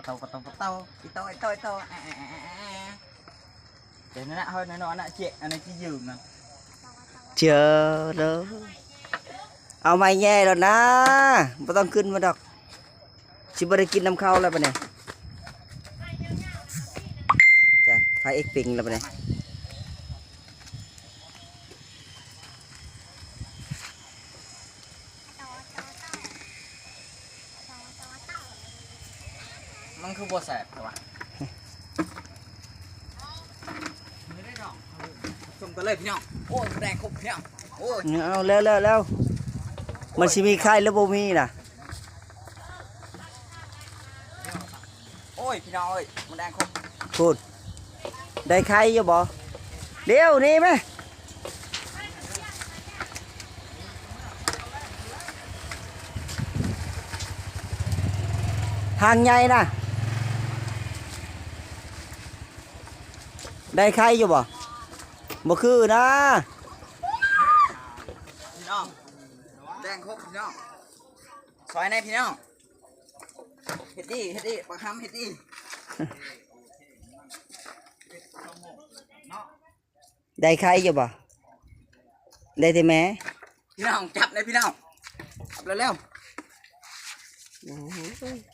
ເຕົາ ເຕົາ ເຕົາ ອີ່ເຕົາ ອີ່ເຕົາ ອີ່ເຕົາ ແອະ ແອະ ແອະ ແອະ ແຕ່ນັ້ນນະ ເຮົານັ້ນເນາະ ອັນນັ້ນເຈ ອັນນັ້ນຊິຢືມນະ ເຈີເດີ ເອົາໄມ້ແຍ່ໂລດນາ ບໍ່ຕ້ອງຂຶ້ນມາດອກ ຊິບໍ່ໄດ້ກິນນຳເຂົາແລ້ວບັດນີ້ ຈ້ະ ພະເອກເປັງແລ້ວບັດນີ້. ມັນຄືບໍ່ແຊບແທ້ວະ ຊົມກັນເລີຍພີ່ນ້ອງ ໂອ້ຍ ໝູແດງຄົບພີ່ນ້ອງ ໂອ້ຍ ເອົາ ແລ້ວ ແລ້ວ ແລ້ວ ມັນຊິມີໄຂ່ຫຼືບໍ່ມີນະ ໂອ້ຍ ພີ່ນ້ອງເອີຍ ໝູແດງຄົບ ພຸ້ນ ໄດ້ໄຂ່ຢູ່ບໍ່? ເດວນີ້ແມ ຫາງໃຫຍ່ນະ ໄດ້ໄຂ່ຢູ່ບໍ່? ບໍ່ຄືນະ ພີ່ນ້ອງ ແດງຄົບພີ່ນ້ອງ ຊ່ອຍແດ່ພີ່ນ້ອງ ເຮັດດີ ເຮັດດີ ບັກຫຳເຮັດດີ ໄດ້ໄຂ່ຢູ່ບໍ່? ໄດ້ແຕ່ແມ່ ພີ່ນ້ອງ ຈັບເລີຍພີ່ນ້ອງ ຈັບເລັວໆ ໂອ້ຍ